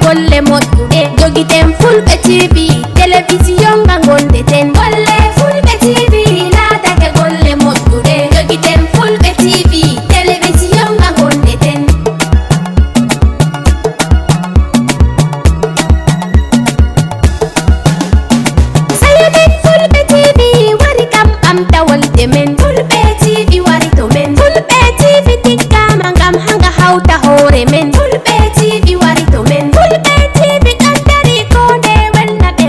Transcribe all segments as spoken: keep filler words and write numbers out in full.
Golle moƴƴuɗe jogiten Fulɓe T V, telewisiyon nga ngonɗeten. Golle Fulɓe T V laatake golle moƴƴuɗe jogiten Fulɓe T V, telewisiyon nga ngonɗeten. Sayo men Fulɓe T V wari kam ɓamta wolde men. Fulɓe T V wari to men. Fulɓe T V tiggama ngam hanga hawta hoore men. Fulɓe T V wari to men. Fulɓe T V ɗon dari ko nde welna ɓe.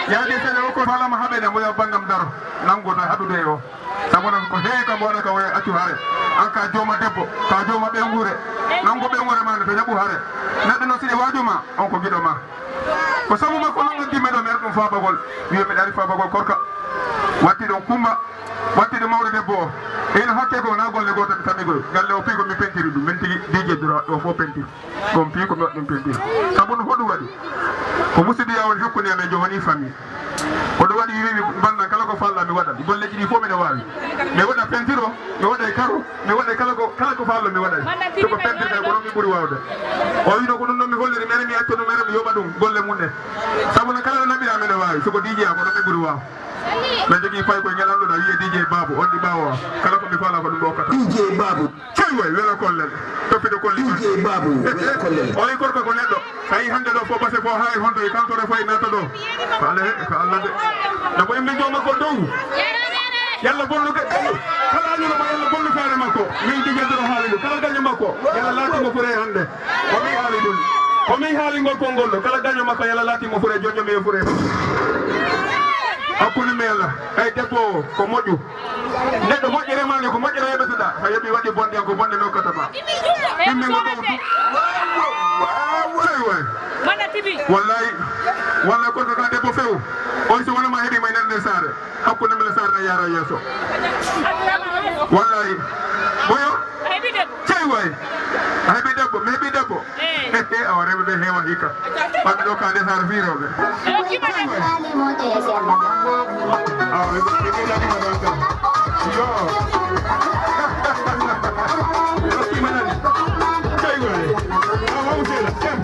Yaade sene o ko falama haɓede mo yo banndam daro. Nanngu to haɗude e o. Sabu noon ko heewi kam wona ka waya accu hare. An ka jooma debbo, ka jooma ɓeynguure. Nanngu ɓeynguure ma nde to jaɓu hare. Neɗɗo noon si ɗi waaju ma, on ko giɗo ma. Ko sabu makko noon ngaddi meɗo mere ɗum faabagol. Wiye meɗa ari faabagol korka. Watti ɗon Kumba. Watti ɗo mawɗo debbo o. Ino hakke ko na golle gooto mi tammi goy. Galle o fii ko mi pentiri ɗum. Min tigi D J Dura ɗo fof pentiri. Ɗum fii ko mi waɗi ɗum pentiri. Sabu no hoɗum waɗi? Ko musidiya woni hakkunde amen jowani famille. Ko ɗum waɗi wiimi bandan kala ko falla mi waɗan. Golleji ɗi fof miɗo waawi. Mi waɗa pentiro, mi waɗa e karo, mi waɗa e kala ko, kala ko fallo mi waɗa. To ko pentirɗe ko noon mi ɓuri waawde. O wiino ko ɗum noon mi holliri mere mi acca ɗum mere mi yoɓa ɗum golle mum ɗe. Sabu no kala ɗo naɓira miɗo waawi. Soko D J a ko noon mi ɓuri waaw. Ɓe jogii fay koye ngelanɗo ɗa wiye D J Babu, on ɗi ɓaawo kala ko mi fala ko ɗum ɗo okkata. D J Babu. Cey way, wela kollel. Toppiɗo kolli ma. D J Babu, wela kollel. O yi korko ko neɗɗo. Sa yi hannde ɗo fof base fof hay honto e kantore fof e naata ɗo. Ko Allah he, ko Allah de. Nde ko yimɓe jooma ko dow. Yalla bonnu ke, eh, kala añuno ma Yalla bonnu feere makko. Min D J Doro haali ɗum. Kala gaño makko. Yalla laati mo fure hannde. Ko min haali ɗum. Ko min haali ngol konngol ɗo. Kala gaño makko, Yalla laati mo fure, joño mi e fure. Hakkunde mi Yalla. Ey debbo o, ko moƴƴu. Neɗɗo moƴƴere ma nde, ko moƴƴere yeɓeteɗa. A yeɓi waɗi bonde, ko bonde nokkata ma. Ɗimmi ngo ɗo du-, way, way. Wallahi. Wallahi, korko ka debbo few. On si wona ma heɓi ma e nder saare. Hakkunde mbele saare na yaara yeeso. Wallahi. Boyo? A heɓi debbo? Cey way. A heɓi debbo, mi heɓi debbo. Eh. Awa rewɓe ɓe heewa hikka. Ɓamɓe ɗo ka nde saare fii rewɓe. Cey way. Awa ɓe, ɓe, ɓe ɗaɗi ma ɗon kam. Yo. Ɗo kima nani. Cey way. Awa, awa, sela. Cem.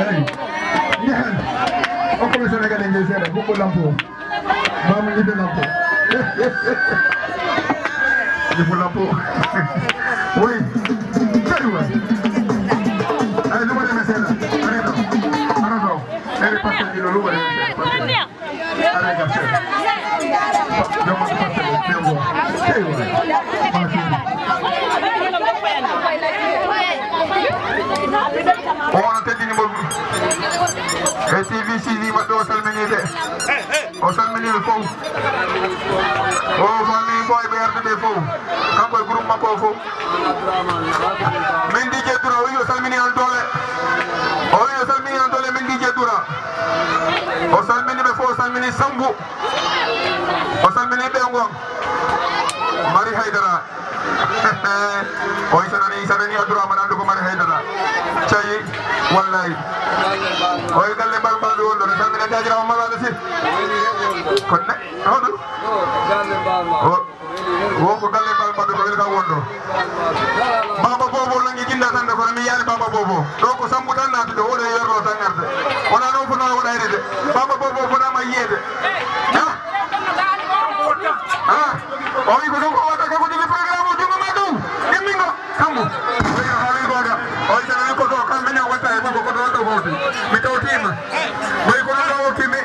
Eyi, njehen. Okkumi Senegal e ngel seeɗa, huɓɓu lampo o. Baamu yiɗde lampo. Yiɗde lampo. Oui. Tawi wa. Ay, luɓa ɗen seeɗa. Arrêtez. Arrêtez. Eri pasteur Djilo, luɓa ɗen. O wona teddini mo e T V C ni maɓɓe, o salmini ɓe. O salmini ɓe fof. O fami boy ɓe arde ɓe fof. Kanko e groupe makko o fof. Min D J Dura, o wi o salmini on doole. O wi o salmini on doole, min D J Dura. O salmini ɓe fof, o salmini Sambu. O salmini ɓe ngon. Mari Haydara. O Isa nani, Isa nani Abdourahmane, anndu ko Mari Haydara. Cayi, wallahi. O e galle mbal mbal ɗo wonɗo, mi salmina jaajiraawo Malal si. Ko ne, hoɗum? O, wo ko galle mbal mbal ɗo, ko weli kam wonɗo. Baba Bobo nangi jinda tan de, kono mi yaali Baba Bobo. Ɗo ko Sambu tan naati ɗo, oɗo e yerlo tan arde. Wona noon fof no waɗayde de. Baba Bobo fotaama yiyeede. Ha? Ah, o wi ko ɗum o waɗata, ko ko jogi programme o, junngo ma dow. Immingo, Sambu. O wi haali gooto. O wi, so wi ko ɗo, kam minen watta e makko, ko ɗo to foti. Mi tawtiima. O wi ko ɗum ɗo o kimi.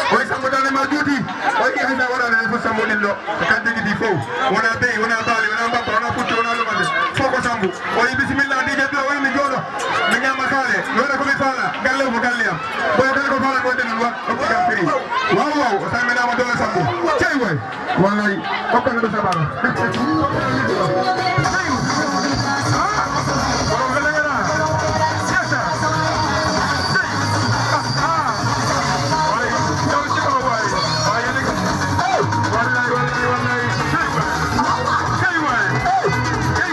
O wi Sambu dande ma juuti. O wi hay sa waɗaani hay fof Sambu ɗin ɗo. Ko kan jogiti fof. Wona beyi, wona baali, wona mbabba, wona puccu, wona lumande. Fof ko Sambu. O wi bisimilla, D J Dura, o wi mi jooɗo. Mi ñaama kaale. Mi waɗa ko mi faala. Galle o ko galle am. Ɓooy kala ko faala ko waɗde noon, wa-, o ɓoyam firi. Waaw, waaw, o salminaama doole Sambu. Cey waay. Wallay, hokka ɓe sabara. Wallay, wallay, wallay. Cey waay. Cey waay. Cey.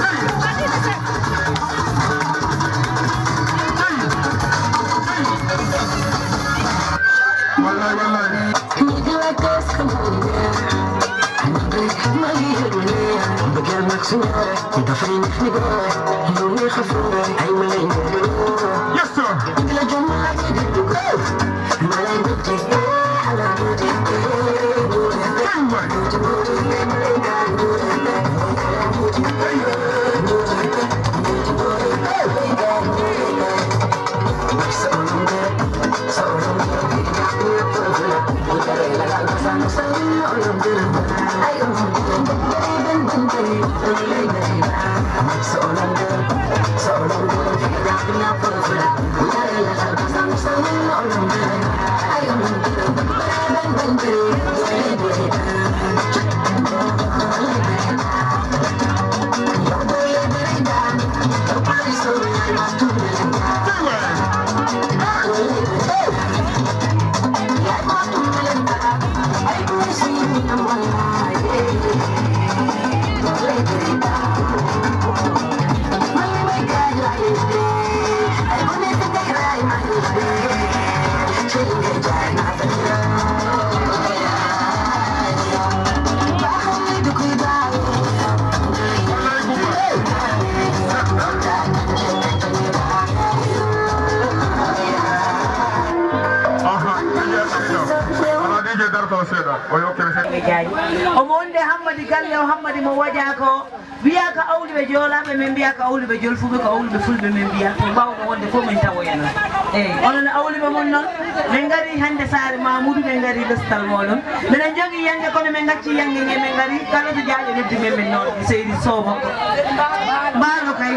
Cey. Wallay, wallay. Yes, sir. Cey waay. Aha, alaa D J darto seeɗa, o yokkere seeɗa. Ɓe jaaji. Omo wonde Hammadi galle o, Hammadi mo waƴa ko, wiya ko awliɓe joolaaɓe, min mbiya ko awliɓe jolfuɓe, ko awliɓe fulɓe min mbiya. To mbaawɗo wonde fof min tawoya noon. Eeyi, onon awliɓe mon noon, min ngarii hannde saare Mamoudou, min ngarii lestal mooɗon. Minen njogii yannge, kono min ngaccii yannge nge, min ngarii kala to jaaƴe noddi min, min noon, seydi Sow makko. Mbaalo kay.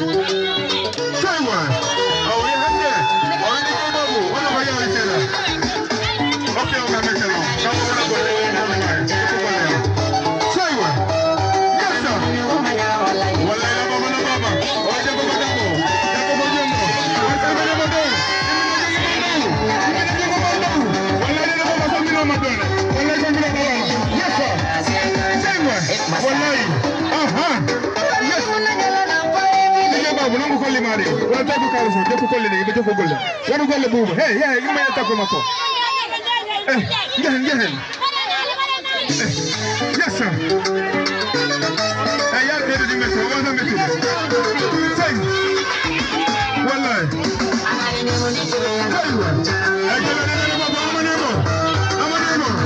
Coy waay. Awa, wi hannde. O wiɗi ko babu. Wala ko yawi seeɗa. Ok, o ka mettano. Kam wona ko lewe ko waay. Coy waay. Yes, sir. Wallahi la baba na baba. O debbo ko debbo. Debbo ko jungo. O salmini mo dow. Wallahi debbo ko salmini mo dow. Wallahi salmini mo dow. Yes, sir. Coy waay. Wallahi. Aha. Yes. Ije babu, nangu kolli maɗi. Wala takku kaliso, jokku kolli ɗi, ɓe jokku golle. Waɗu golle bubu. Hey, hey, yumma ya takku makko. Eh, njehen, njehen. Eh, yes, sir. Eh, yar ɓeɗo ɗi metti, o wasa metti. Sey. Wallahi. Sey. Eh, jela, jela, jela, baba, amanemo. Amanemo. Sey.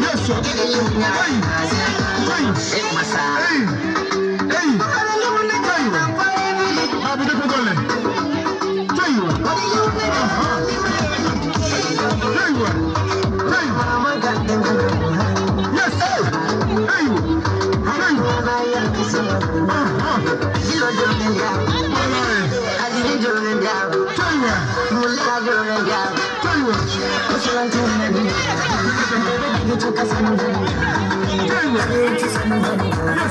Yes. Hey! Hey! Aha! Wallahi. Coy waay. Coy waay. Coy waay. Yes,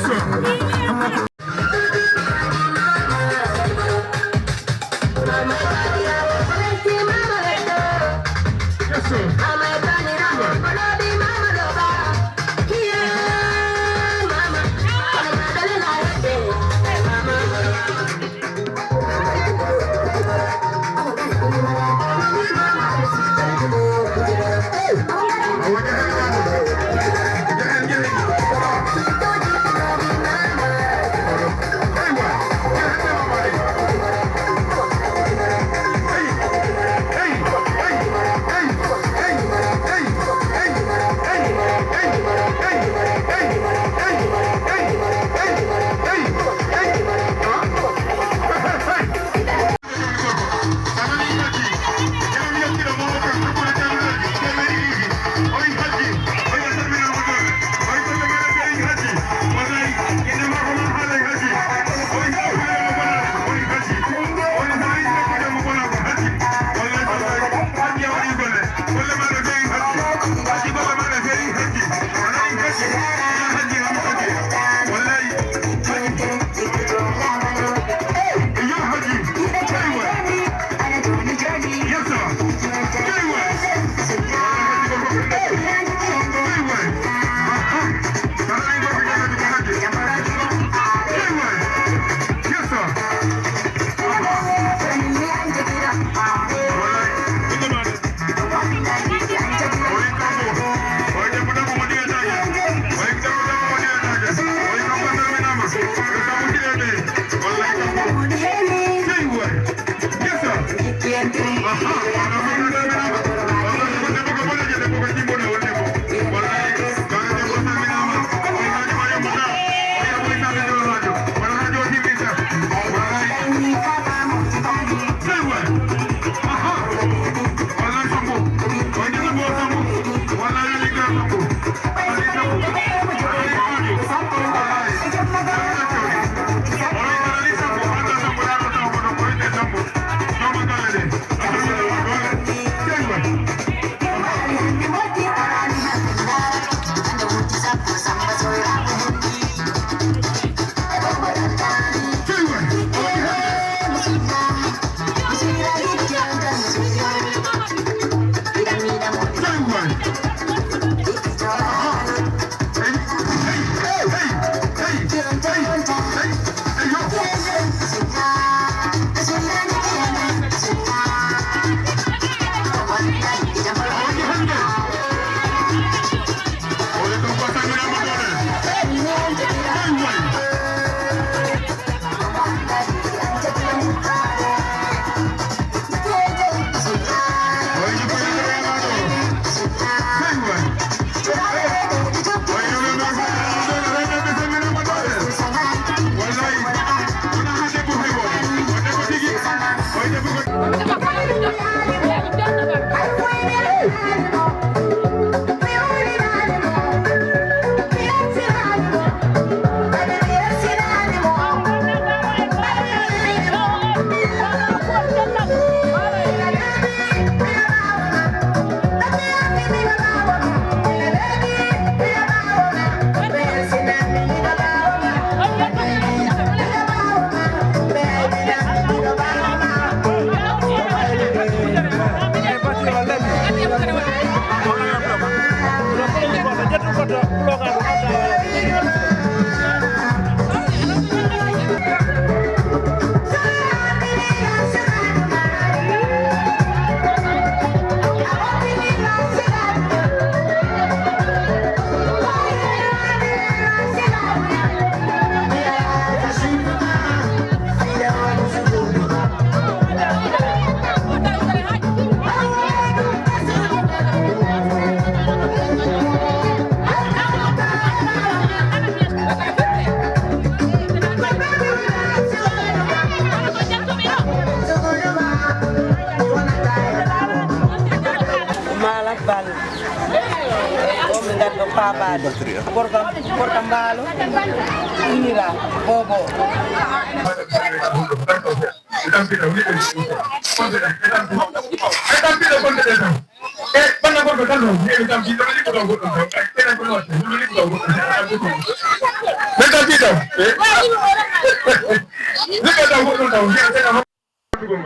sir. Yes, sir. Gorka, gorka mbaalo, innira, bobo.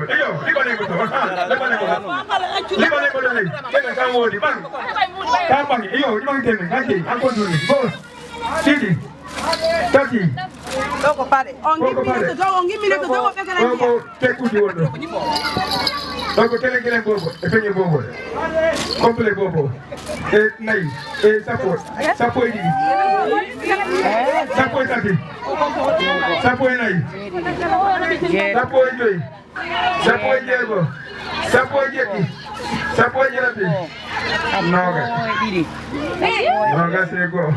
Iyo, liɓane ko tan. Liɓane ko tan. Liɓane ko tan. Kemen kan wodi ɓan. Kan ɓan. Iyo, liɓan kemen. Kan ke. An ko duni. Go. Ɗiɗi. Tati. Ɗo ko paɗe. On gimmine to tawo, on gimmine to tawo, ɓe kala ɗo ko tekkuji wonɗo. Ɗo ko kelen kelen bobo. E peñe bobo. Complet bobo. E nayi. E sappo. Sappo e ɗiɗi. Sappo e tati. Sappo e nayi. Sappo e joyi. Sappo e jeego. Sappo e jeɗɗi. Sappo e jeetati. Nooga. Noogas e goo.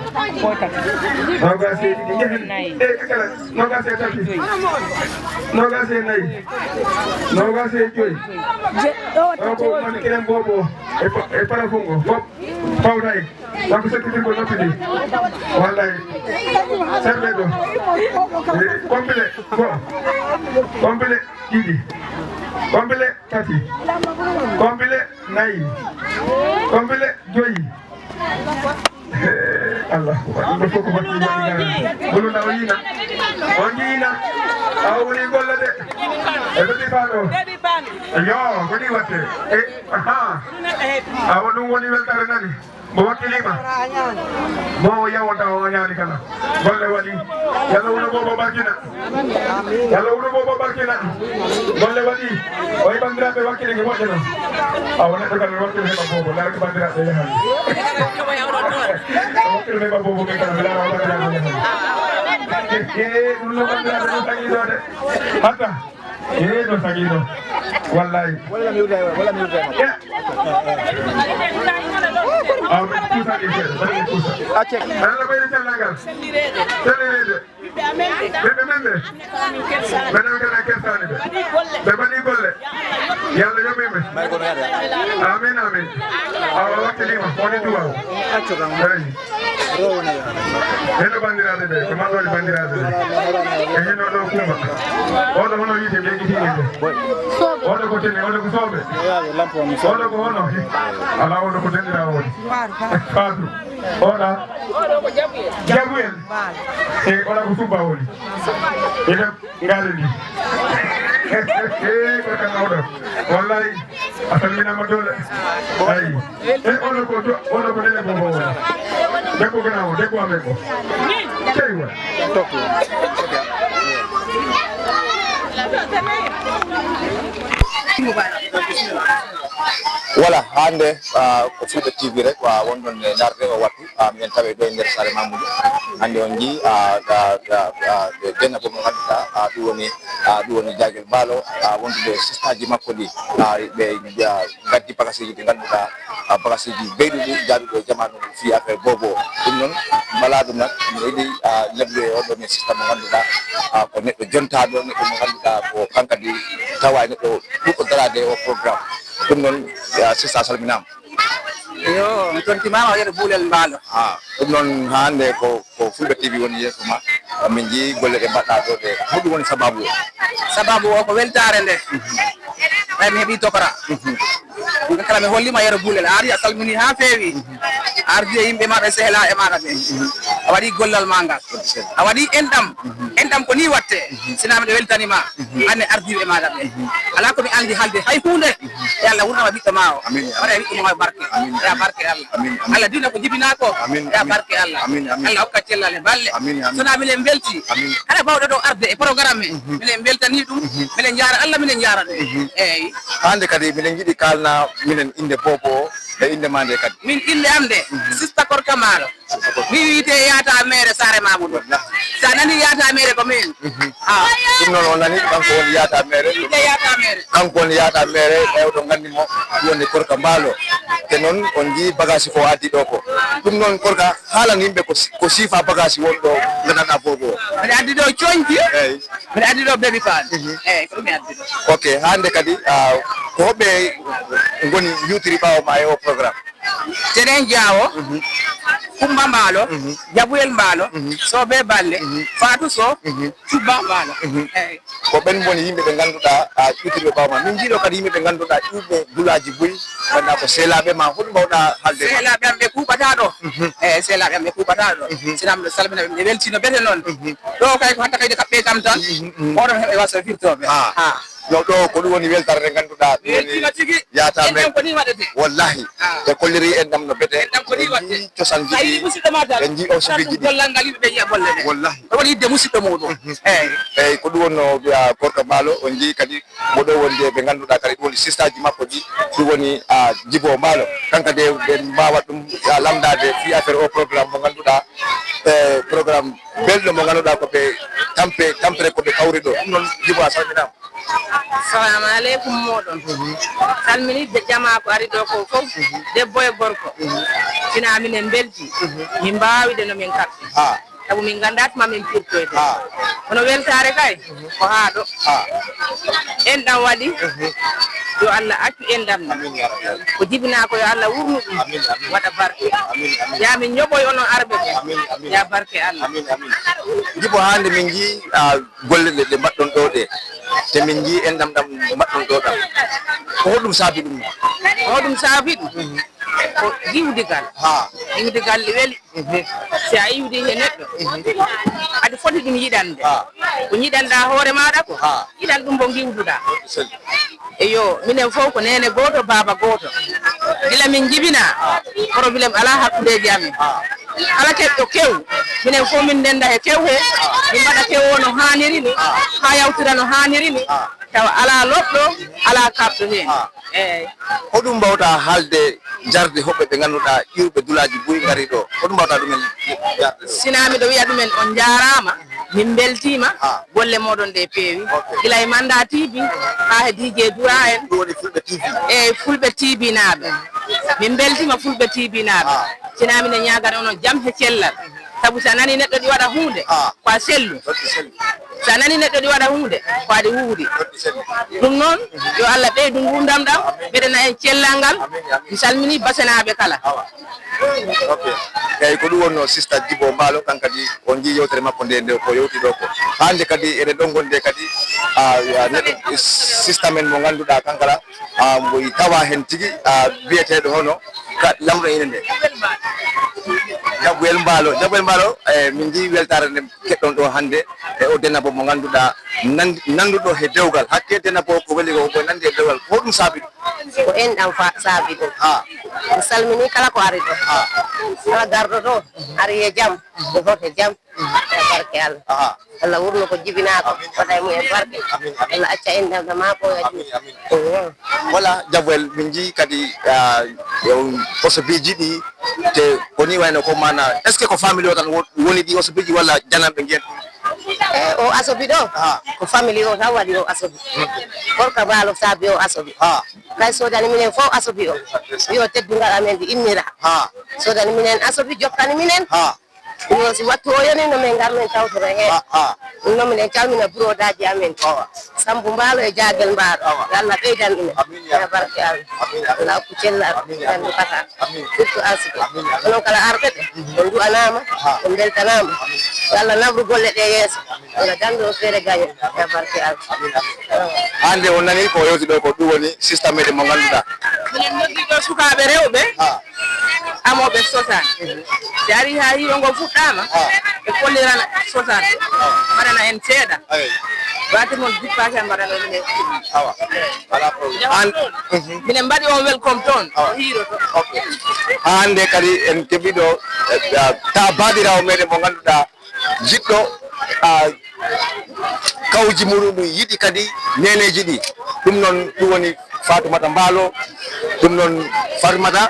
Noogas e ɗiɗi. Njahen. E kala. Noogas e tati. Noogas e nayi. Noogas e joyi. Ɗo ko man kiren bobo. E pa-, e parafungo. Fop. Fawda e. Kanko sottitirgol noppi ɗi. Wallay. Serɓe ɗo. E, complet. Go. Complet. Ɗiɗi. Complet tati. Complet nayi. Complet joyi. Eh, Allah akbar. Ɗum ɗo fof ko baɗɗum waɗi ngaran. Bulu na o yiina. O yiina. A o woni golle de. E ɓe ɗi faano. Yo, ko ɗi watte. E, aha. Awa ɗum woni weltare nani. Mo wakkiliima. Mo o yawata o ñaani kala. Golle waɗi. Yalla wuro bobo barkina. Yalla wuro bobo barkina. Golle waɗi. O yi banndiraaɓe wakkili ki moƴƴa noon. Awa neɗɗo kala wakkili heɓa bobo. Laara ko banndiraaɓe yahani. Wakkili heɓa bobo ɓe kala. Mi laara banndiraaɓe yahani. E, e, ɗum no banndiraaɓe ɗum tagi ɗo de. Hatta. Eh, ɗo tagi ɗo. Wallahi. Wala mi yurda, wala mi yurda. Ya. Ah, kusa ni seeɗa, bari kusa. Acce. Ala ɓeyde cellal ngal. Sellireede. Ɓe, ɓe men ɓe. Ɓe ɗon tan a kersaani ɓe. Ɓe mbaɗi golle. Yalla yoɓi ɓe. Amin, amin. Awa wakkiliima, woni duwa o. Eyi. Hino banndiraaɓe ɓe, ko mallooje banndiraaɓe ɓe. E hino ɗo Kumba. Oɗo hono wiide ɓe gitiiɓe ɓe. Oɗo ko tene, oɗo ko sooɓe. Oɗo ko hono. Alaa oɗo ko denɗiraawo woni. Faatu. Oɗa. Jabuel. E oɗa ko Subba woni. Ina Ngaari ndi. Ko tan mawɗo. Wallahi. A salminaama doole. Ayi. E oɗo ko jo-, oɗo ko nene bobo woni. Debbo gana o, debbo amen o. Cey wa. Voilà, hannde, ah, ko Fulɓe T V rek, wa wonɗon e ndaarde o wattu. Ah, minen tawi ɗo e nder saare Mamoudou. Hannde on njii, ah, ah, ah, ah, debbo mo ngannduɗaa, ah, ɗum woni, ah, ɗum woni Jaagel Mbaalo, ah, wondude e sistaaji makko ɗi, ah, ɓe, ah, ngaddi bagasiji ɗi ngannduɗaa, ah, bagasiji beyɗuɗi jaaduɗo e jamaanu fii affaire bobo. Ɗum noon, mbala ɗum nag, mi yiɗi, ah, lebloye oɗo men sista mo ngannduɗaa, ah, ko neɗɗo jontaaɗo, neɗɗo mo ngannduɗaa ko kankadi tawa e neɗɗo ɓurɗo daraade e o programme. Ɗum noon, ah, sista a salminaama. Yo, mi tontimaama, o wiyete Buulel Mbaalo. Ah, ɗum noon, haa hannde ko, ko Fulɓe T V woni yeeso ma. Min njii golle ɗe mbaɗɗaa ɗo ɗe. Honɗum woni sabaabu o? Sabaabu o ko weltaare nde. Mhm. Ɓay mi heɓii tokora. Mhm. Ɗum kala mi holliima Yero Buulel. A ari a salminii haa feewi. Mhm. A ardi e yimɓe ma ɓe sehelaaɓe maaɗa ɓe. Mhm. A waɗii gollal ma ngal. Waɗi sel. A waɗii enɗam. Mhm. Enɗam ko nii waɗtee. Mhm. Sinaa miɗo weltanii ma. Mhm. Aan e ardiiɓe maaɗa ɓe. Mhm. Alaa ko mi anndi haalde hay huunde. Yo Allah wurna ma ɓiɗɗo ma o. Amin, amin. Waɗa e ɓiɗɗo ma o barke. Amin, amin. Ya barke Allah. Amin, amin. Allah dina ko jibinaa ko. Amin, amin. Ya barke Allah. Amin, amin. Allah hokka cellal e balle. Amin, amin. Sona miɗen mbelti. Amin. Kala bawɗo ɗo arde e programme he. Mhm. Miɗen mbeltanii ɗum. Mhm. Miɗen njaara Allah, miɗen njaara ɗum. Mhm. Eeyi. Hannde kadi miɗen njiɗi kaalna minen innde bobo o e innde ma nde kadi. Min innde am nde, mhm, Sista Korka Maalo. Mi wiyetee Yaata Meere Saare Mamoudou. Wallahi. Sa nani Yaata Meere ko min. Mhm. Ah. Ɗum noon o nani, kanko woni Yaata Meere. Mi wiyetee Yaata Meere. Kanko woni Yaata Meere, ɓeewɗo nganndi mo, woni Korka Mbaalo. Te noon on njii bagage ko addi ɗo ko. Ɗum noon Korka, haalan yimɓe ko si-, ko siifa bagage won ɗo nganndanɗaa bobo o. Mbiɗa addi ɗo coñci. Eeyi. Mbiɗa addi ɗo baby pan. Mhm. Eeyi, ko ɗum mi addi ɗo. Ok, hannde kadi, ah, ko hoɓɓe ngoni njuutiri ɓaawo ma e o programme? Teren Jaawo, Kumba Mbaalo, Jabuyel Mbaalo, Soobe Balle, Faatu Sow, Cubba Mbaalo. Eyi. Ko ɓen woni yimɓe ɓe ngannduɗaa, a, ƴuwtirɓe ɓaawo ma. Min njiiɗo kadi yimɓe ɓe ngannduɗaa iwɓe Gulaaji Buy, ngannduɗaa ko seelaaɓe ma. Honɗum mbawɗaa haalde e maɓɓe? Seelaaɓe am ɓe kuuɓataa ɗo. Eyi, seelaaɓe am ɓe kuuɓataa ɗo. Sinno mi salmina ɓe, mi weltiima bete noon. Ɗo kay ko hannde kay de kaɓɓe kam tan. Oɗon heɓe wasa firtooɓe. Ah. Ah. Yo, ɗo ko ɗum woni weltaare nde ngannduɗaa, ɗum woni weltiima tigi. Yaata en men. Ko ni waɗete. Wallahi. Ah. Ɓe kolliri en ɗam no bete. En ɗam ko ni waɗete. Ɓe njii cosaan jiɗi. Ɓe njii on suɓi jiɗi. Gollal ngal yimɓe ɓe yiya golle ɗe. Wallahi. Ɗo woni yidde musidɗo muɗum. Eyi. Eyi, ko ɗum wonno mbiya Gorko Mbaalo, on njii kadi ko ɗo woni de ɓe ngannduɗaa kadi ɗum woni sistaaji makko ɗi, ɗum woni, ah, Jibo Mbaalo. Kanko de ɓe mbaawa ɗum, ah, lamndaade fii affaire o programme mo ngannduɗaa, eh, programme belɗo mo ngannduɗaa ko ɓe tampe, tampere ko ɓe kawri ɗo. Ɗum noon, Jibo, a salminaama. Salamu aleykum mooɗon. Salminiiɓe jamaa ko ari ɗo ko fof, debbo e gorko. Sinaa minen mbeltii, min mbaawi de no min kaɓɓi. Ah. Sabu min nganndaa tuma min pirtoyde. Ah. Kono weltaare kay, ko haa ɗo. Ah. Enɗam waɗi, yo Allah accu enɗam ɗam. Amin, ya Rabbi. Ko jibinaa ko yo Allah wurnu ɗum, amin, amin, waɗa barke. Amin, amin. Ya min ñoɓoy onon arɓe ɓe. Amin, amin. Ya barke Allah. Amin, amin. Jibo, hannde min njii, ah, golle ɗe, ɗe mbaɗɗon ɗo ɗe. Te min njii enɗam ɗam mbaɗɗon ɗo ɗam. Ko honɗum saabi ɗum? Ko honɗum saabi ɗum? Ko iwdigal. Ha. Iwdigal weli. Mhm. Si a iwdi he neɗɗo, mhm, aɗa foti ɗum yiɗande. Ha. Ko yiɗanɗaa hoore maaɗa ko, ha, yiɗan ɗum mo ngiwduɗaa. Sel. Eyo, minen fof ko neene gooto, baaba gooto. Gila min njibinaa, ha, problème alaa hakkundeeji amen. Ha. Kala keɓɗo kew, minen fof min ndennda he kew he, ha, min mbaɗa kew o no haaniri ni, ha, haa yawtira no haaniri ni. Ha. Tawa alaa loɗɗo, alaa kaɓɗo heen. Ah. Eey. Hoɗum mbaawɗaa haalde jarde hoɓɓe ɓe ngannduɗaa iwɓe Dulaaji Buy ngari ɗo? Hoɗum mbaawɗaa ɗumen yaɗde ɗo? Sinaa miɗo wiya ɗumen on njaaraama, min mbeltiima, ah, golle mooɗon ɗe peewi. Ok. Gila e Mannda T V haa he D J Dura en. Ɗum woni Fulɓe T V. Eey, Fulɓe T V naaɓe. Min mbeltiima Fulɓe T V naaɓe. Ah. Sinaa miɗo ñaagana onon jam he cellal. Sabu so a nanii neɗɗo ɗi waɗa huunde, ah, ko a sellu. Waɗde sellu. So a nanii neɗɗo ɗi waɗa huunde, ko aɗa wuuri. Waɗde sellu. Ɗum noon, yo Allah ɓeydu nguurndam ɗam, ɓeydana en cellal ngal. Amin, amin. Mi salminii basenaaɓe kala. Awa. Ok. Eeyi, ko ɗum wonnoo sista Jibo Mbaalo, kan kadi on njii yewtere makko nde, nde ko yewti ɗo ko. Hannde kadi eɗen ɗon ngonde kadi, ah, ah, neɗɗo, sista men mo ngannduɗaa kankala, ah, mbo i tawa heen tigi, ah, biyeteeɗo hono ka lamɗo ine nde. Jaɓɓuyel Mbaalo, Jaɓɓuyel Mbaalo, eh, min njii weltaare nde keɗɗon ɗo hannde e o denabo mo ngannduɗaa nandi-, nannduɗo he dewgal. Hakke denabo ko weli ko, ko nandi e dewgal. Ko ɗum saabi ɗum? Ko enɗam fa-, saabi ɗum. Ha. Mi salminii kala ko ari ɗo. Ha. Kala garɗo ɗo, ari e jam, o hoto e jam. E barke Allah. Aha. Allah wurno ko jibinaa ko, amin, waɗa e mumen barke. Amin, amin. Allah acca enɗam ɗam maa ko. Amin, amin. Eyo. Voilà, Jaɓɓuyel, min njii kadi, ah, yo osobiiji ɗi, te ko ni wayno ko maana, est-ce que ko famille o tan wo-, woni ɗi osobiiji walla jananɓe ngiyen? Eh, o asobi ɗo, aha, ko famille o tan waɗi o asobi. Hmm. Gorko Mbaalo saabi o asobi. Ha. Kay soodani minen fof asobi o. Yo teddungal amen ɗi innira. Ha. Soodani minen asobi, jokkani minen. Ha. Ɗum noon, si wattu o yoni, no min ngar min tawtora heen. Ah, ah. Ɗum noon, miɗen calmina burodaaji amen. Awa. Sammbu Mbaalo e Jaagel Mbaalo. Awa. Yo Allah ɓeydan ɗumen. Amin, ya. E barke Allah. Amin, amin. Allah hokku cellal. Amin, amin. Ganndo kata. Amin, amin. Surtout arsike. Amin, amin. Onon kala arɓe ɓe, on ndu'anaama, aha, on mbeltanaama. Yo Allah nawru golle ɗe yeeso. Amin, amin. Allah dandu on feere gaño. E barke Allah. Amin, amin. Awa. Hannde on nanii ko o yewti ɗo ko ɗum woni sista meɗen mo ngannduɗaa. Minen noddi ɗo sukaaɓe rewɓe. Ha. Amooɓe sosan. Si ari haa hiiɗo ngo fuɗɗaama, ah, ɓe kollirana sosan. Ah. Mbaɗana en seeɗa. Ayi. Batte mon jippaaki, a mbaɗana minen. Awa. Alaa problème. An, mhm. Minen mbaɗi on welcome toon. Awa. Hiiɗo to. Ok. Haa hannde kadi en keɓii ɗo, eh, ta baabiraawo meɗen mo ngannduɗaa jiɗɗo, ah, kawji muɗum ɗum yiɗi kadi neeneeji ɗi. Ɗum noon, ɗum woni Fatoumata Mbaalo, ɗum noon Fatoumata,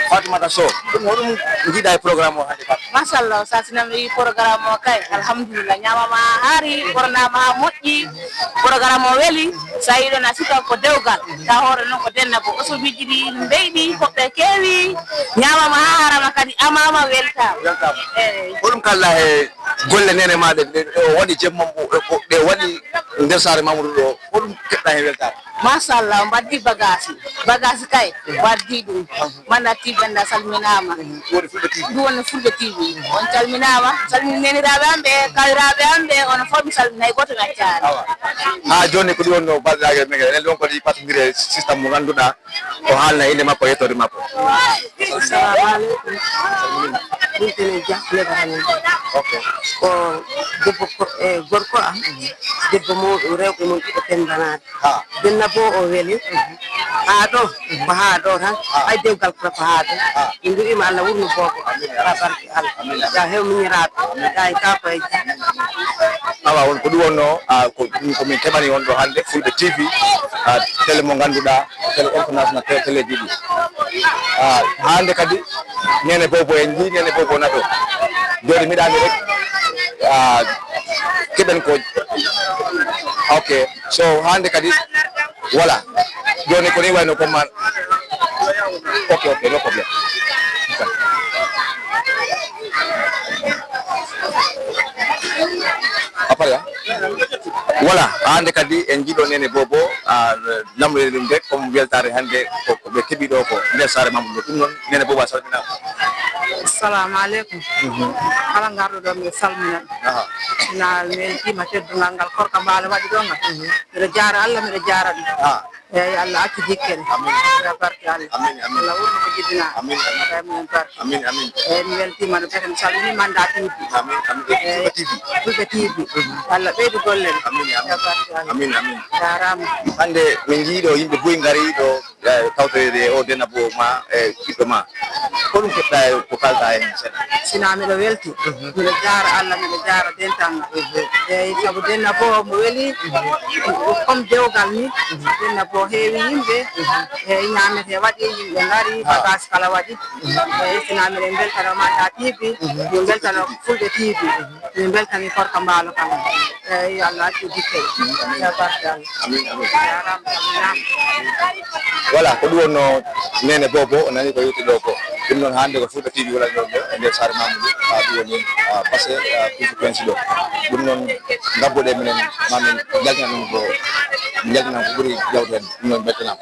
Fatoumata Sow. Ɗum hoɗum njiɗa e programme o hannde, Fatou? Machallah, sa sinam yi programme o kay, alhamdulillah, ñaamama haa haari, ɓornama haa moƴƴi, programme o weli, sa yiɗon a sika ko dewgal, ta hoore noon ko denna ko osobiiji ɗi mbeyɗi, hoɓɓe keewi, ñaamama haa haarama kadi, amama, weltama. Weltama. Eey. Hoɗum kalla he Golle nene ma ɗe, ɗe o waɗi jemmam, o, o, ɗe waɗi nder saare Mamadou ɗo, ko ɗum keɓɗa heen weltaare? Machallah, o mbaddi bagage. Bagage kay, mbaddi ɗum. Manna T V enda salminaama. Ɗum woni Fulɓe T V. Ɗum woni Fulɓe T V. On calminaama, salmin neniraaɓe am ɓe, kawiraaɓe am ɓe, onon fof mi salmina, hay gooto mi accaani. Awa. Haa jooni ko ɗum wonno banndiraaɓe men, enen ɗon ko ɗi partondiree système mo ngannduɗaa, o haalna innde makko e yettoode makko. Assalamu aleykum. Min tene Dia, Leba Ramin. Ok. Ko debbo ko, e, gorko am, debbo mawɗo, rewɓe mum ɗiɗo pembanaade. Ha. Denna bo o weli. Haa ɗo, ko haa ɗo tan. Ha. Ay dewgal kala ko haa ɗo. Ha. Min mbiɗima Allah wurno boobo. Amin. Ala barke Allah. Amin. Ya hew miñiraaɓe. Amin. Ya en ka ko e jam. Awa, on ko ɗum wonno, a, ko ɗum ko min keɓani on ɗo hannde, Fulɓe T V, a, télé mo ngannduɗaa, télé international, télé, téléji ɗi. A, hannde kadi, Nene Bobo en njii, Nene Bobo nato. Jooni miɗa anndi rek, a, keɓen ko. Ok, so hannde kadi, voilà. Jooni ko ni wayno comme man. Ok, ok, no problème. Apaya. Voilà, hannde kadi en njiɗo Nene Bobo, a, lamɗo ɗum de, comme weltaare hannde ko, ko ɓe keɓi ɗo ko nder saare Mamadou. Ɗum noon, Nene Bobo a salminaama. Assalamu aleykum. Mhm. Kala ngarɗo ɗo mi salmina. Aha. Na mi weltiima teddungal ngal Korka Mbaalo waɗi ɗo ngal. Mhm. Mbiɗo jaara Allah, mbiɗo jaara ɗum. Ah. Eeyi, Allah accu jikkere. Amin. Ya barke Allah. Amin, amin. Allah wurno ko jibinaa. Amin, amin. Allah e mum barke. Amin, amin. Eeyi, mi weltiima no bete, mi salmini Manda T V. Amin, amin. Eeyi. Fulɓe T V. Fulɓe T V. Mhm. Allah ɓeydu golle. Amin, amin. Ya barke Allah. Amin, amin. Jaaraama. Hannde min njii ɗo yimɓe buy ngari ɗo, eh, tawtoreede e o denabo ma, e ɓiɗɗo ma. Ko ɗum keɓɗa e ko kalɗa heen seeɗa? Sina miɗo welti. Mhm. Miɗo jaara Allah, miɗo jaara dental ngal. Mhm. Eeyi, sabu denna bo mo weli, mhm, comme dewgal ni, mhm, denna bo heewi yimɓe, mhm, eeyi, ñaamete waɗi, yimɓe ngari, ha, bagage kala waɗi. Mhm. Eeyi, sina miɗen mbeltano Manda T V, mhm, min mbeltano Fulɓe T V, mhm, min mbeltani Korka Mbaalo kala. Eeyi, yo Allah accu dikke. Amin, amin. Ya barke Allah. Amin, amin. Jaaraama, salminaama. Voilà, ko ɗum wonno Nene Bobo, o nani ko yewti ɗo ko. Ɗum noon hannde ko Fulɓe T V wala ɗon ɗo, e nder saare Mamadou, a, ɗum woni, a, passé, a, conséquence ɗo. Ɗum noon ngabbuɗe minen, ma min njaltina ɗum ko, njaltina ko ɓuri jawdi heen. Ɗum noon mbeltanaama.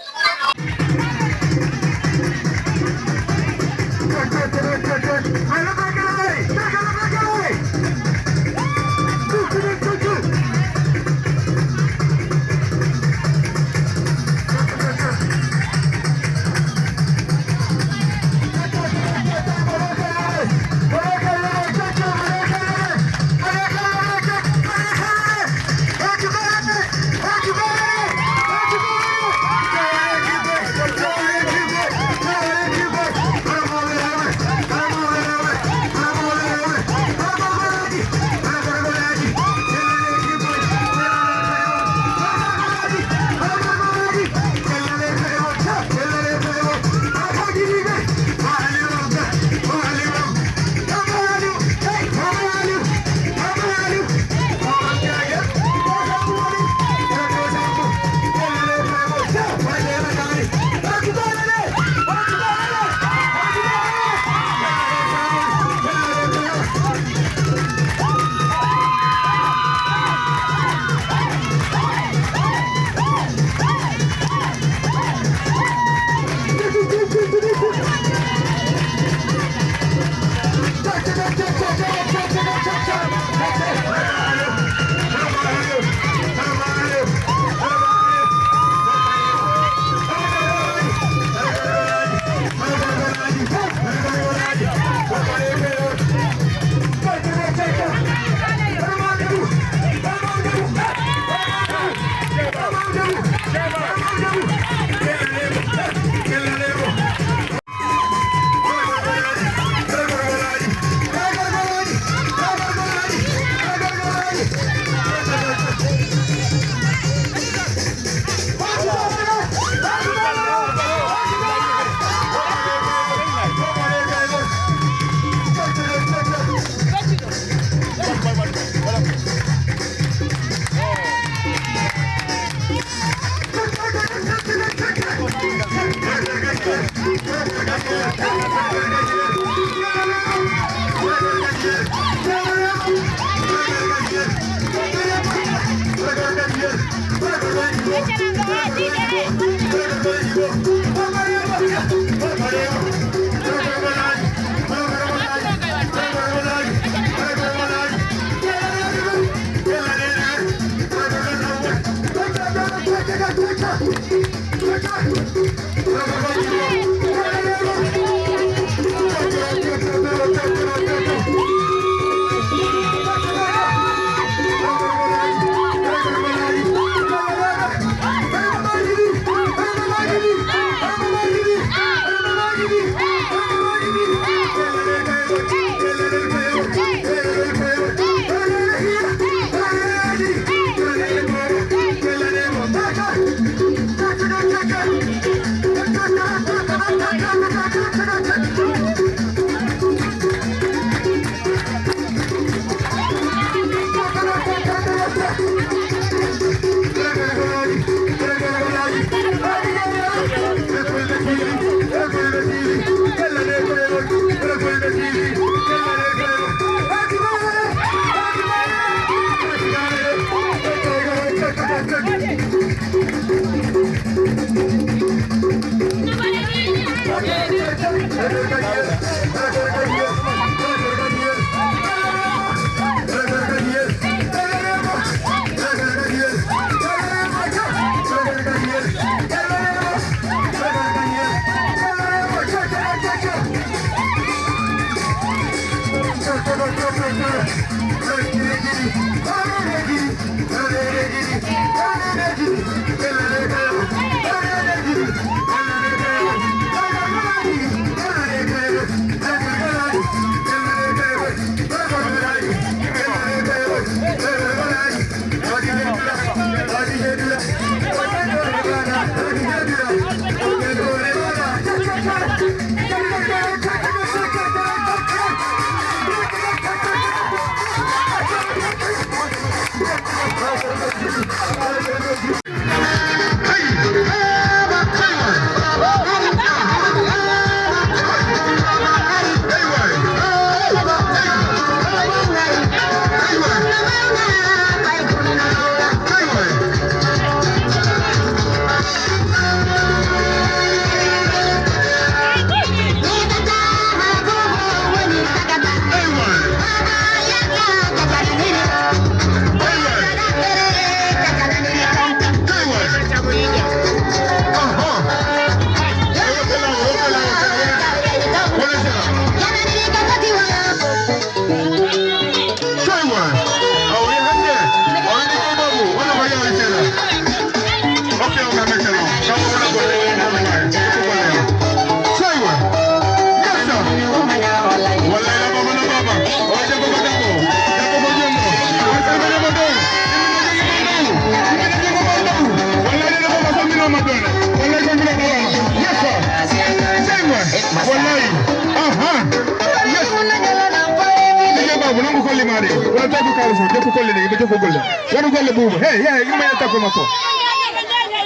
Jokku golle ɗe, yimɓe jokku golle. Waɗu golle buuba. Hey, hey, yimɓe yalta ko makko.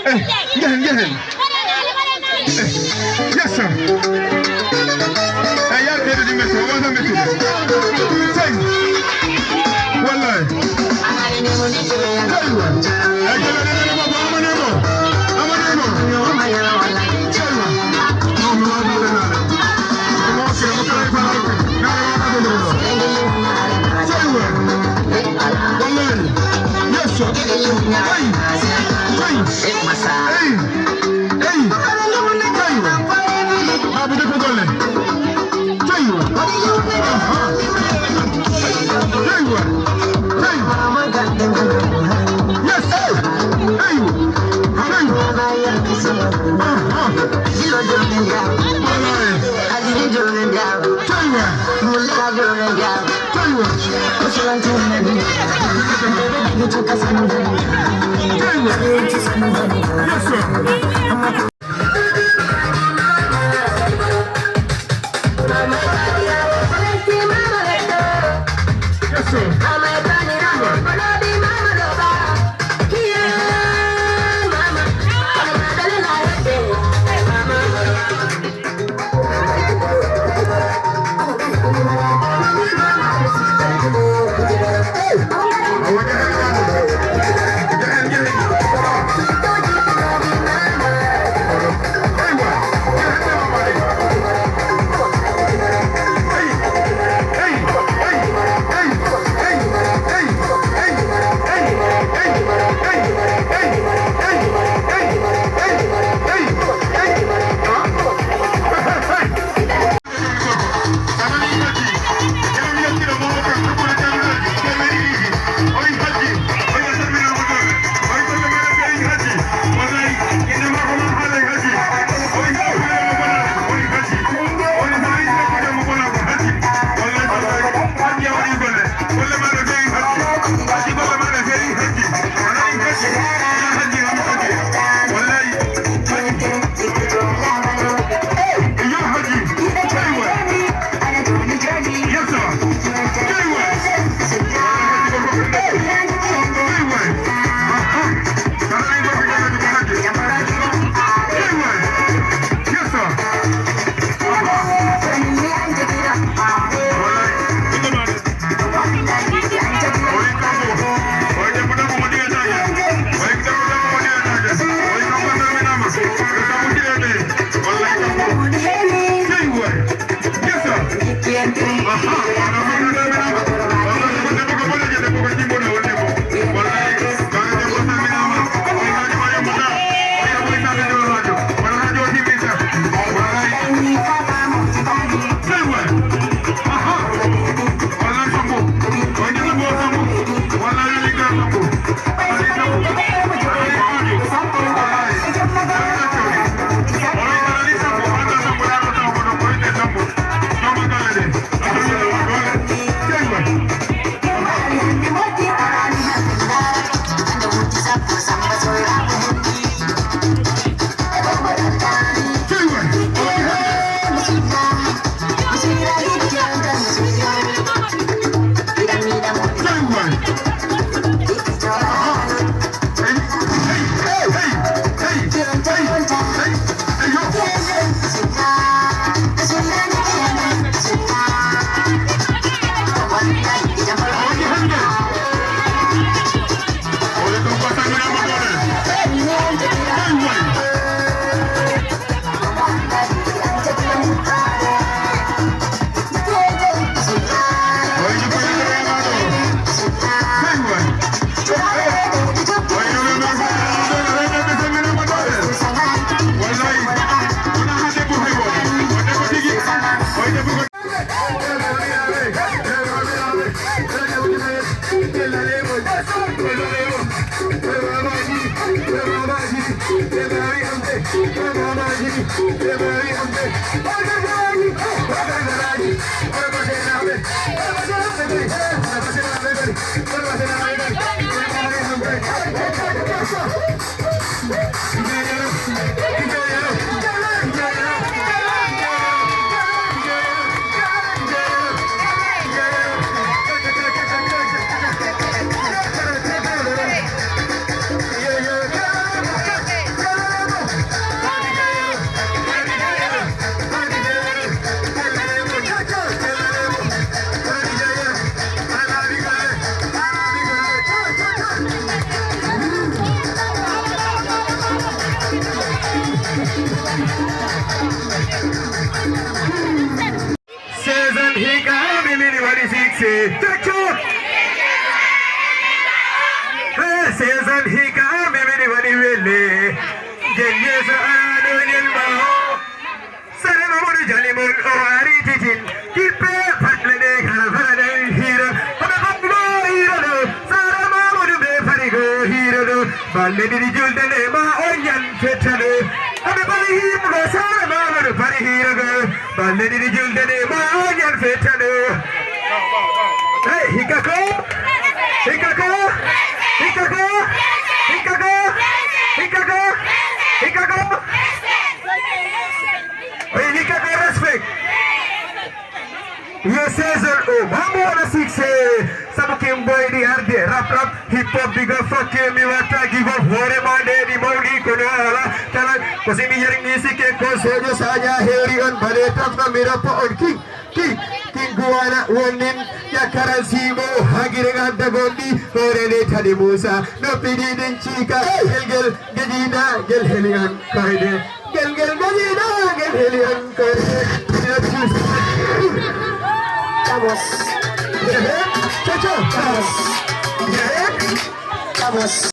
Eh, njehen, njehen. Eh, yes, sir. Eh, yar ɓeydo ɗi metti, o wasa metti. Sey. Wallahi. Sey. Eh, jolo ɗe, ɗe, ɗe, ɗe, amane mo. Amane mo. Sey. Wallahi. Yes, sir. Hey. Hey. Hey. Hey. Babu, def ko golle. Hey. Aha. Hey. Hey. Yes. Hey. Hey. Hey. Aha. Wallahi. Hey. Hey. Cocco. Hey, season hika mi mini wani wele. Jen yeso ano jen maho. Sare Mamadou Jalimol o ari titin. Kippe patle de kala fara de hira. Obe kokko hira do. Sare Mamadou be fari go hira do. Balle di julde ne ma onyan fetale. Obe bari hira go Sare Mamadou bari hira go. Balle ɗiɗi julde ɗe ma ñan fettano. Hey, hikka ko? Hikka ko? Hikka ko? Hikka ko? Hikka ko? Hikka ko? Oye, hikka ko respect. Yo season o, mamu wona succès. Sabu kin boy ɗi arde rap rap. Hip hop big up fuck you, mi watta give up. Hoore ma nde ɗi mawni kono ala kala. Ko si mi yerni sikke ko sojo saja heri on bale tafna mi rappa on king. King, king guwana wonin. Yakaran simo hagire ganda gondi. Hoore nde tadi Musa. No pidi din chika. Gel gel gejina gel heli on. Koyde. Gel gel gejina gel heli on. Koyde. Vamos. Chacha. Vamos. Vamos.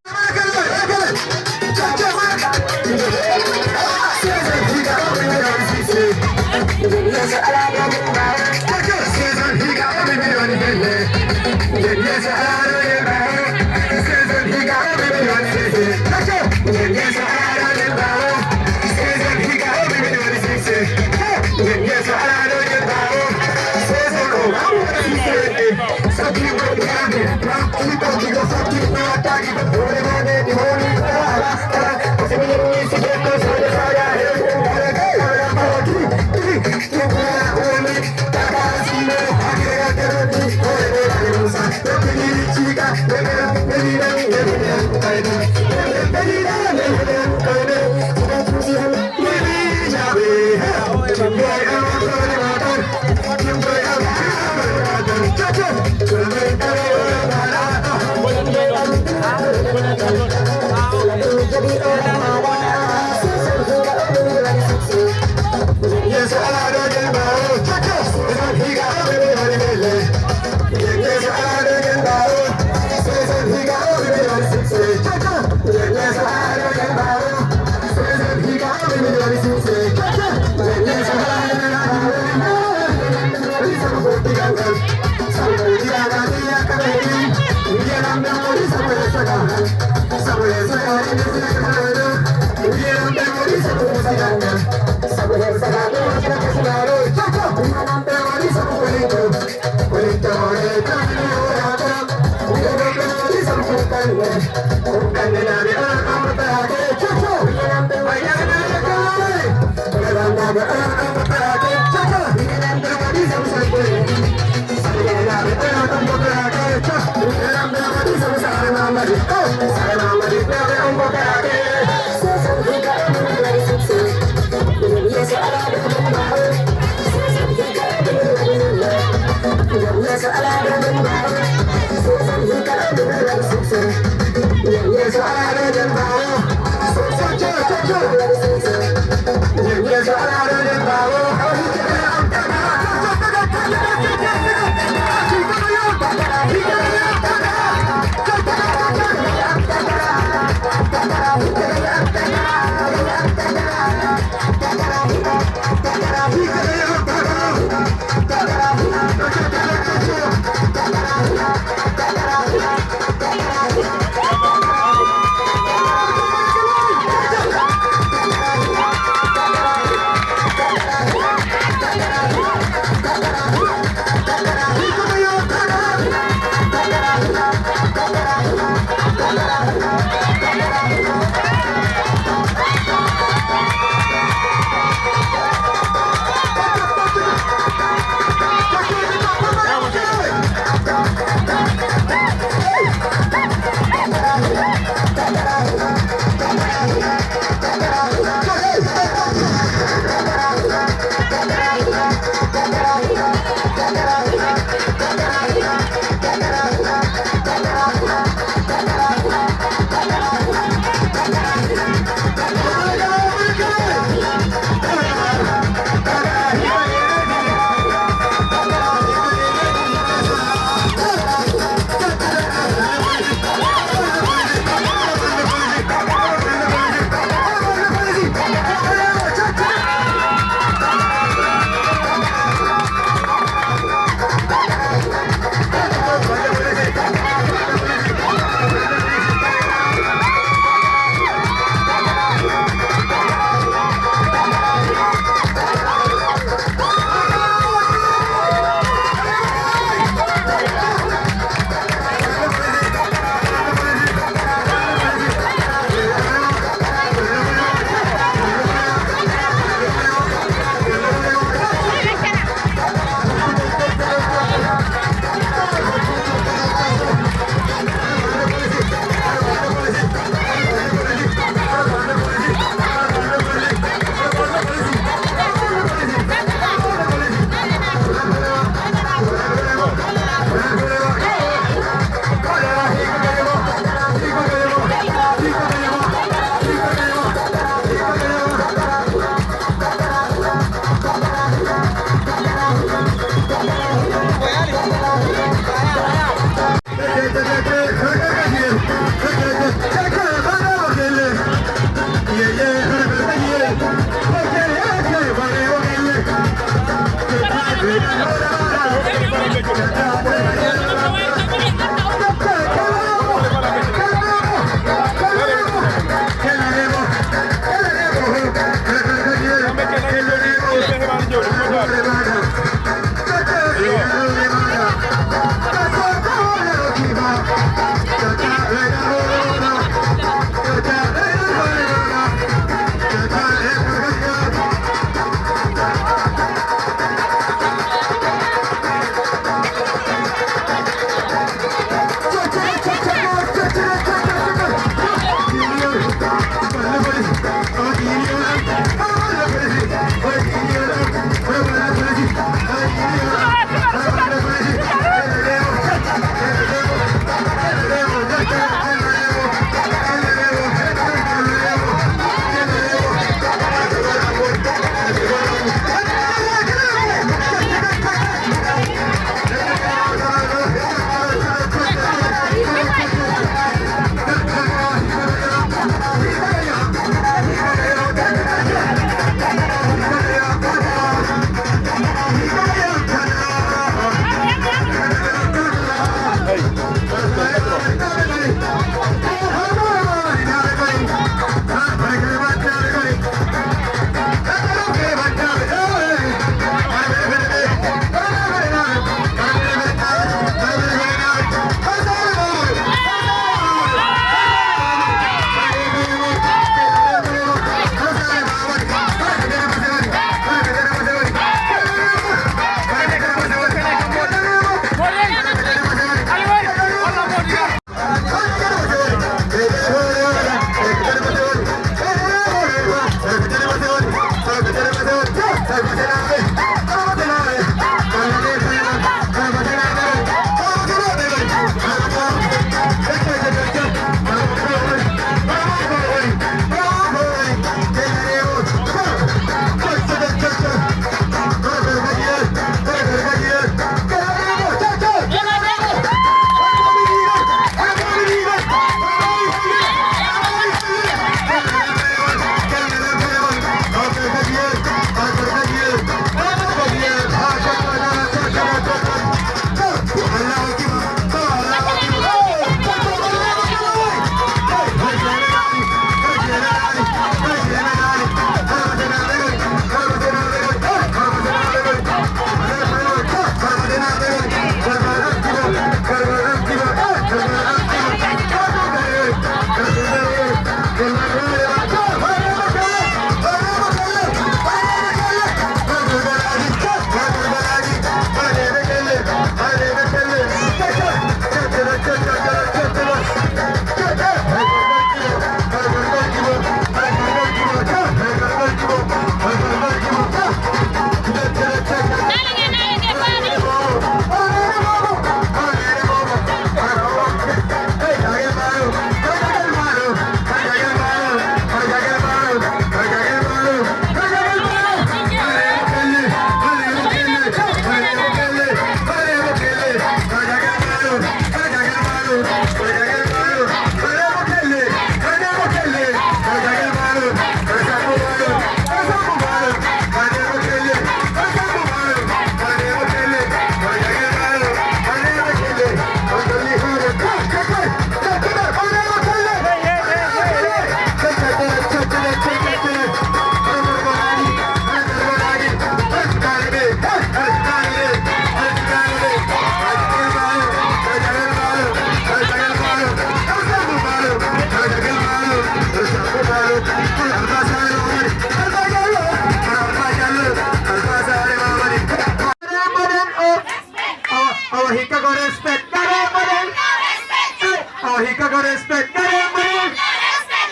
Respect, ngare mbaɗen.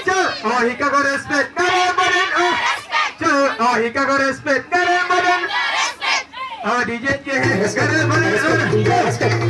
Ca, o hikka ko respect, ngare mbaɗen. O, ca, o hikka ko respect, ngare mbaɗen. O D J, ngare mbaɗen.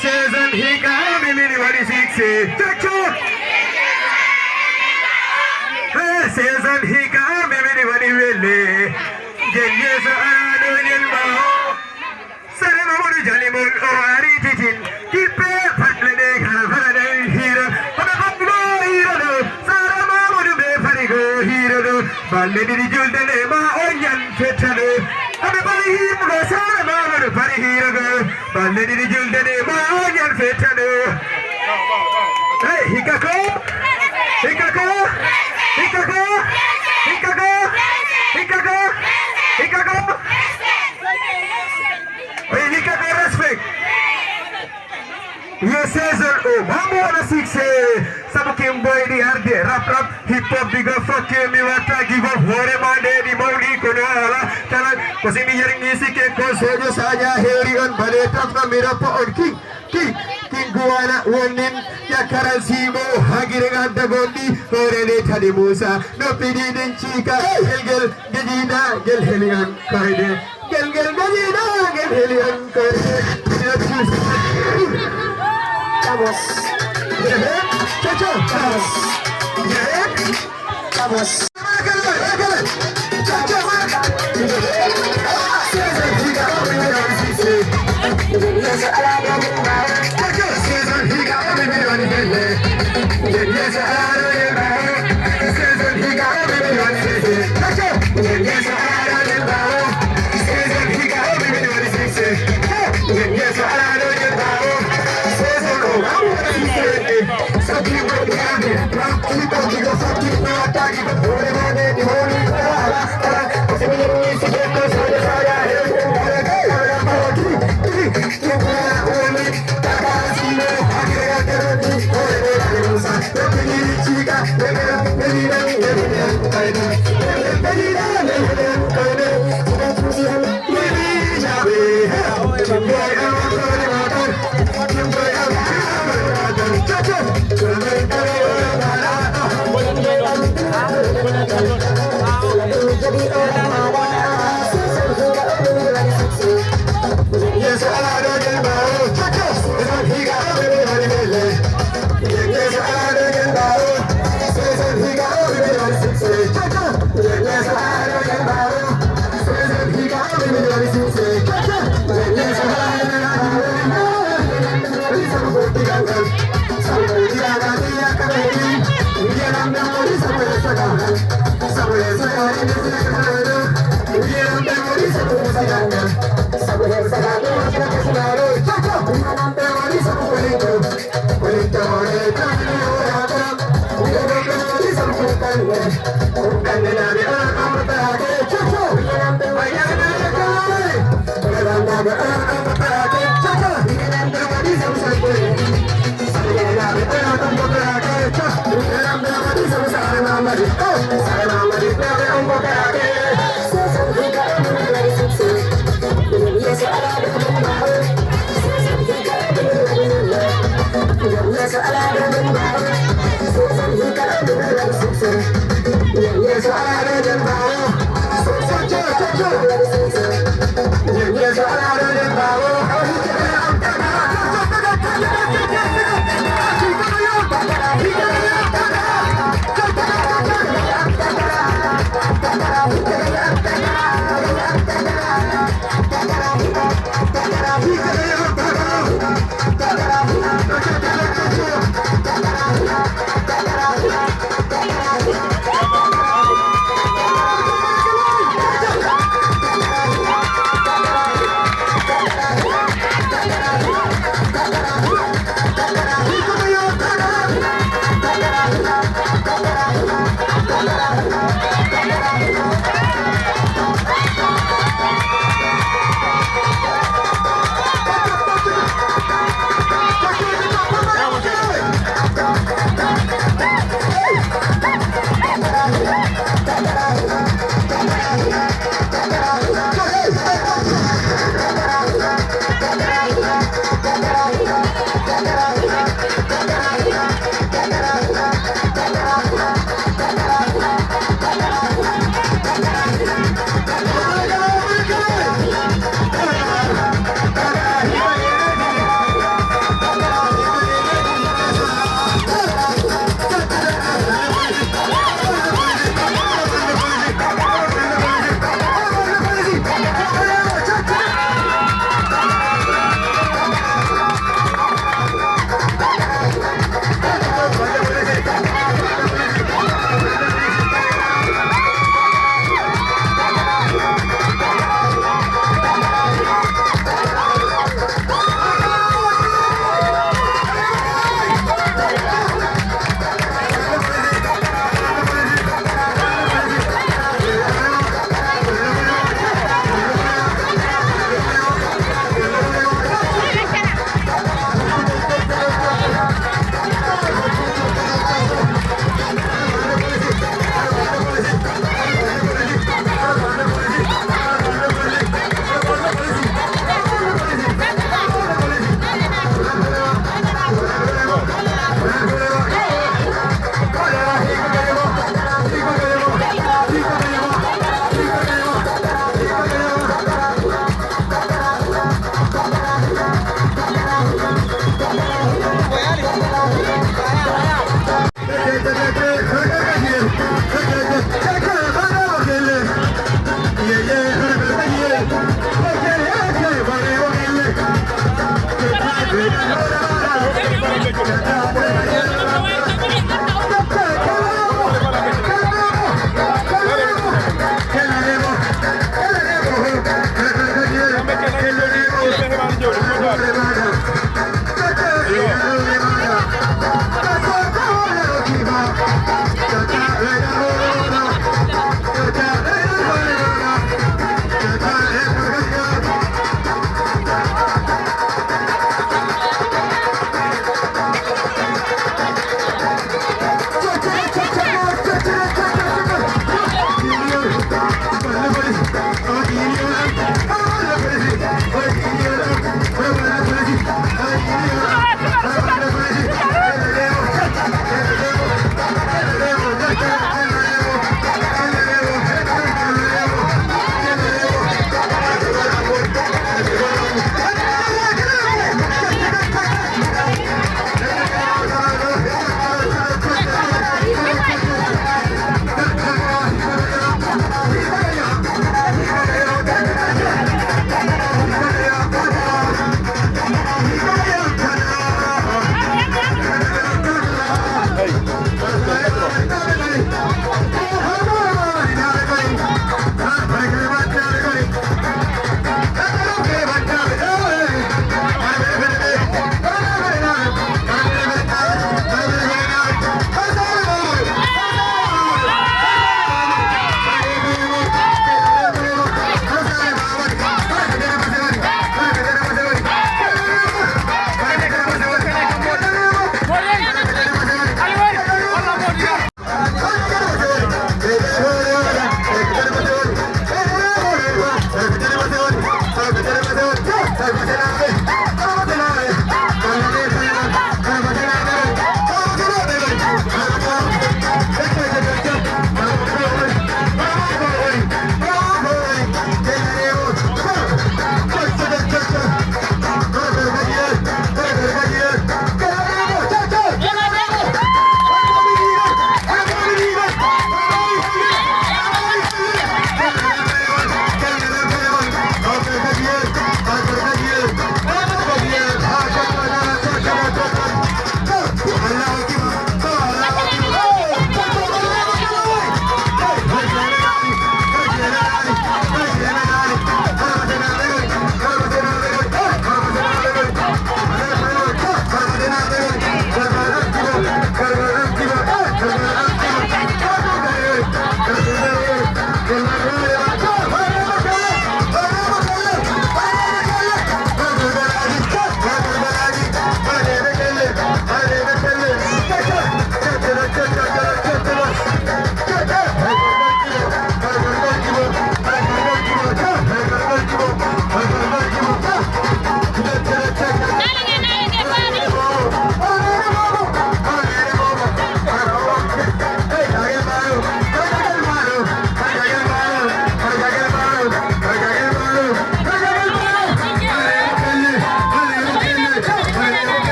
Season hika mi mini wani six. Chacho. Hey, season hika mi mini wani wele. Jen yeso ano jen baho. Sare Mamadou Jalimol o ari titin. Kippe patle de kara fara de hira. Obe patle hira do. Sare Mamadou be fari go hira do. Balle di julde de ma o yan fetale. Obe fari hira go Sare Mamadou fari hira go. Balle ɗiɗi julde ɗe ma o ñan fettano. Hey, hikka ko? Hikka ko? Hikka ko? Hikka ko? Hikka ko? Hikka ko? Hey, hikka ko respect. Yo season o, mambo wona succès. Sabu kin boy ɗi arde rap rap. Hip hop big up fuck you, mi watta give up. Hoore ma nde mi mawni kono ala kala. Ko si mi yerni sikke ko sojo saña hewri on bale tafna mi rappa on king king king guwana wonnin yakkaran simo hagire ganda gondi hoore nde tani Musa noppi ɗi ɗin cika gelgel gejina gel heli an koyde gelgel gejina gel heli an koyde. Vamos. Chacho. Vamos. Vamos.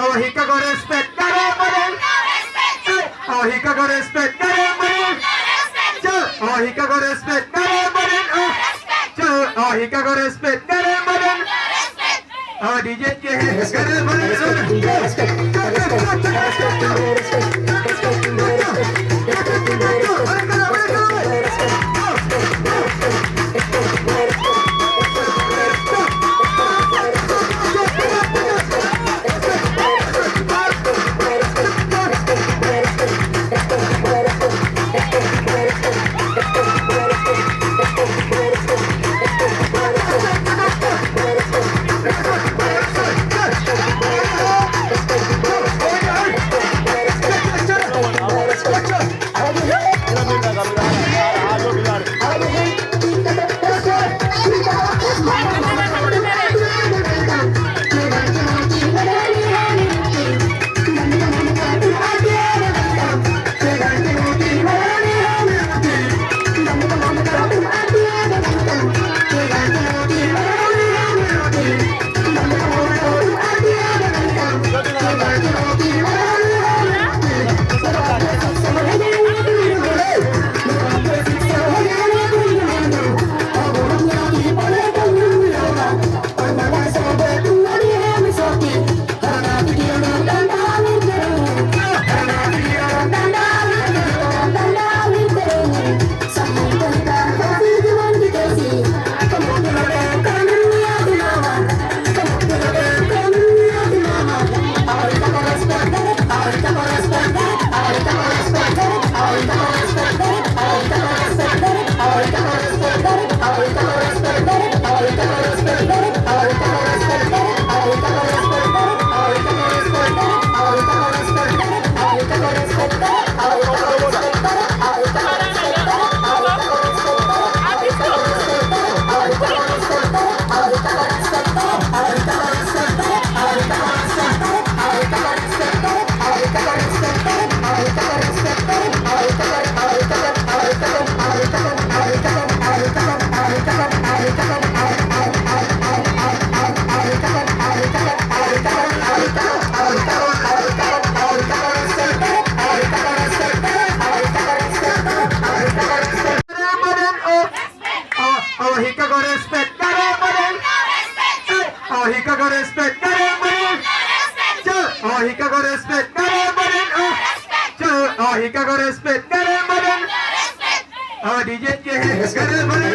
Oh, hikka ko respect, gare mbaɗen. Oh, hikka ko respect, gare mbaɗen. Oh, hikka ko respect, gare mbaɗen. Oh, hikka ko respect, gare mbaɗen. Oh, D J K, gare mbaɗen. Oh, oh, hikka ko respect, gare mbaɗen. Oh, hikka ko respect, gare mbaɗen. Oh, hikka ko respect, gare mbaɗen. Oh, hikka ko respect, gare mbaɗen. Oh, D J K, gare mbaɗen.